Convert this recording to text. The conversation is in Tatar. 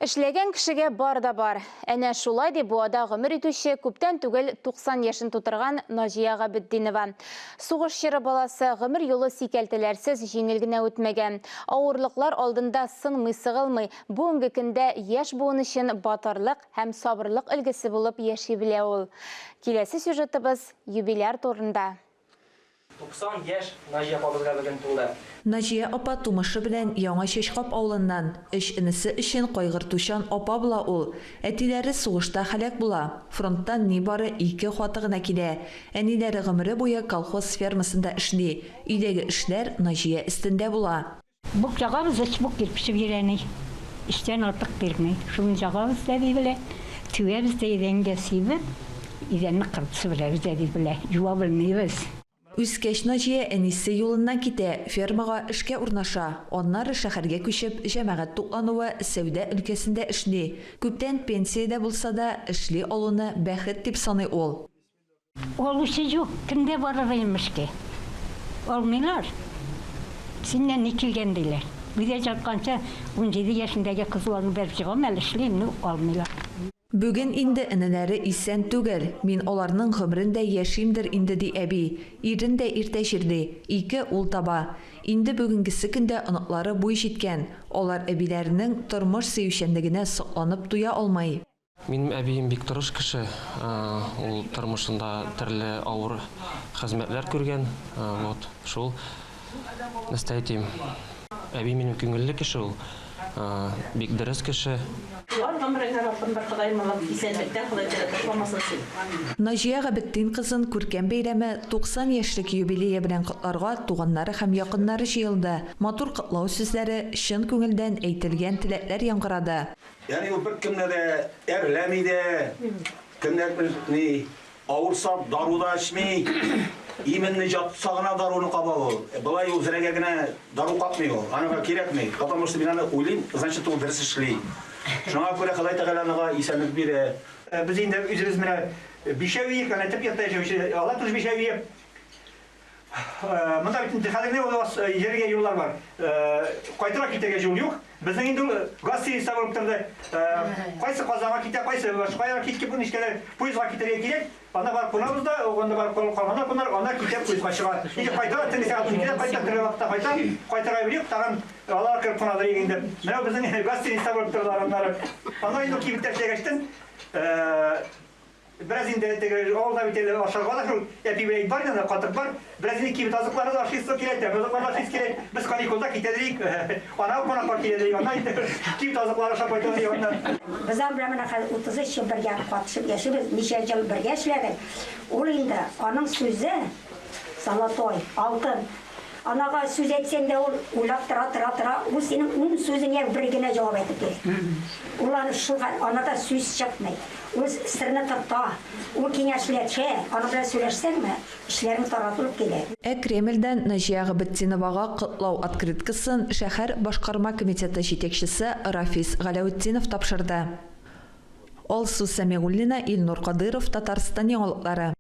Эшләгән кешегә бар да бар. Әнә шулай дип Буада гомер итүче, күптән түгел 90 яшен тутырган Наҗия Габетдинова. Сугыш чоры баласы, гомер юлы сикәлтәләрсез җиңел генә үтмәгән. Авырлыклар алдында сынмый-сыгылмый, бүгенге көндә яшь буын өчен батырлык һәм сабырлык өлгесе булып яши белә ул. Киләсе сюжетыбыз юбиляр турында. 90 яшь Наҗия апабызга бүген тулды. Наҗия апа тумышы белән Яңа Чәчкап авылыннан. Өч энесе өчен кайгыртучан апа була ул. Әтиләре сугышта һәлак була. Фронттан нибары ике хаты гына килә. Әниләре гомере буе колхоз фермасында эшли. Өйдәге эшләр Наҗия өстендә була. Бук ягабыз, өч бук кирпече бирә әни. Өчтән артык бирми. Шуны ягабыз да әби белә. Түгәбез дә идәнгә сибеп, идәнне кырып себерәбез әби белә. Юа белмибез. Үскәч Наҗия әнисе юлыннан китә, фермага эшкә урнаша. Аннары шәһәргә күчеп, җәмәгать туклануы, сәүдә өлкәсендә эшли. Күптән пенсиядә булса да, эшли алуны бәхет дип саный ул. Алучы юк, кемгә барыр идем эшкә? Алмыйлар. Синнән ни килгән, диләр. Өйдә җатканчы, 17 яшендәге кызларны бәреп чыгам әле, эшлим, ну, алмыйлар. Бүген инде энеләре исән түгел. Мин аларның гомерен дә яшимдер инде, ди әби. Ирен дә иртә җирли. Ике ул таба. Инде бүгенгесе көндә оныклары буй җиткән. Алар әбиләренең тормыш сөючәнлегенә сокланып туя алмый. Минем әбием бик тырыш кеше. Ул тормышында төрле авыр хезмәтләр күргән. Вот, шул. Нәрсә әйтим? Әби минем күңелле кеше ул. Бик дөрес кеше. Бар гомереңә Раббым бер Ходаем Аллам исәнлектә Ходай Тәгалә ташламасын син. Наҗия Габетдин кызын күркәм бәйрәме, 90 яшьлек юбилее белән котларга туганнары һәм якыннары җыелды. Матур котлау сүзләре, чын күңелдән әйтелгән теләкләр яңгырады. Ягъни ул беркемне дә әрләми дә, кемнәрдер ни, авырса дару да эчми, именно җатса гына даруны каба ул. Болай ул зрәгә генә дару капмый ул, анага кирәкми. Потому что мин аны уйлыйм, значит ул дөрес эшли. Шуңа күрә Ходай Тәгалә анага исәнлек бирә. Без инде үзебез менә бишәү иек, әнә төп йортта яшәүче алар тоже бишәү иек. Монда бит инде хәзер генә ул йөрергә юллар бар. Кайтырга китәргә юл юк. Безнең инде ул газ сервисы булып торды. Кайсы Казанга китә, кайсы башка якка киткән, бу ничкәләр поездга китәргә кирәк. Анда барып кунабыз да, анда барып калганнар кунар, анда китә поездга чыга. Инде кайта, төнге сәгать 12-дә кайта, төрле вакытта кайта. Кайтырга юл юк, тагын алар кереп кунадыр инде. Менә безнең газ сервисы булып тордылар аннары. Аннары инде кибеттә эшләгәчтен, Бераз инде теге авылда бит әле ашарга да шул әпи белән ит бар инде, катык бар. Бераз инде кибет азыклары да ашыйсы килә, тәмле азыклар да ашыйсы килә. Без каникулда китә дик, ана кунаклар килә дик, анда инде кибет азыклары ашап кайта дик аннан. Без аның белән менә хәзер 33 ел бергә катышып яшибез, ничә ел бергә эшләдек. Ул инде, аның сүзе золотой, алтын. Анага сүз әйтсәң дә ул уйлап тора, тора, тора, ул синең ун сүзеңә бер генә җавап әйтеп бирә. Ул аны шул хәл, анада сүз чыкмый. Ул серне тота, ул киңәшләшә, аның белән сөйләшсәңме, эшләрең таратылып килә. Ә Кремльдән Наҗия Габетдиновага котлау открыткасын шәһәр башкарма комитеты җитәкчесе Рафис Галәүтдинов тапшырды. Алсу Сәмигуллина, Илнур Кадыйров, Татарстан яңалыклары.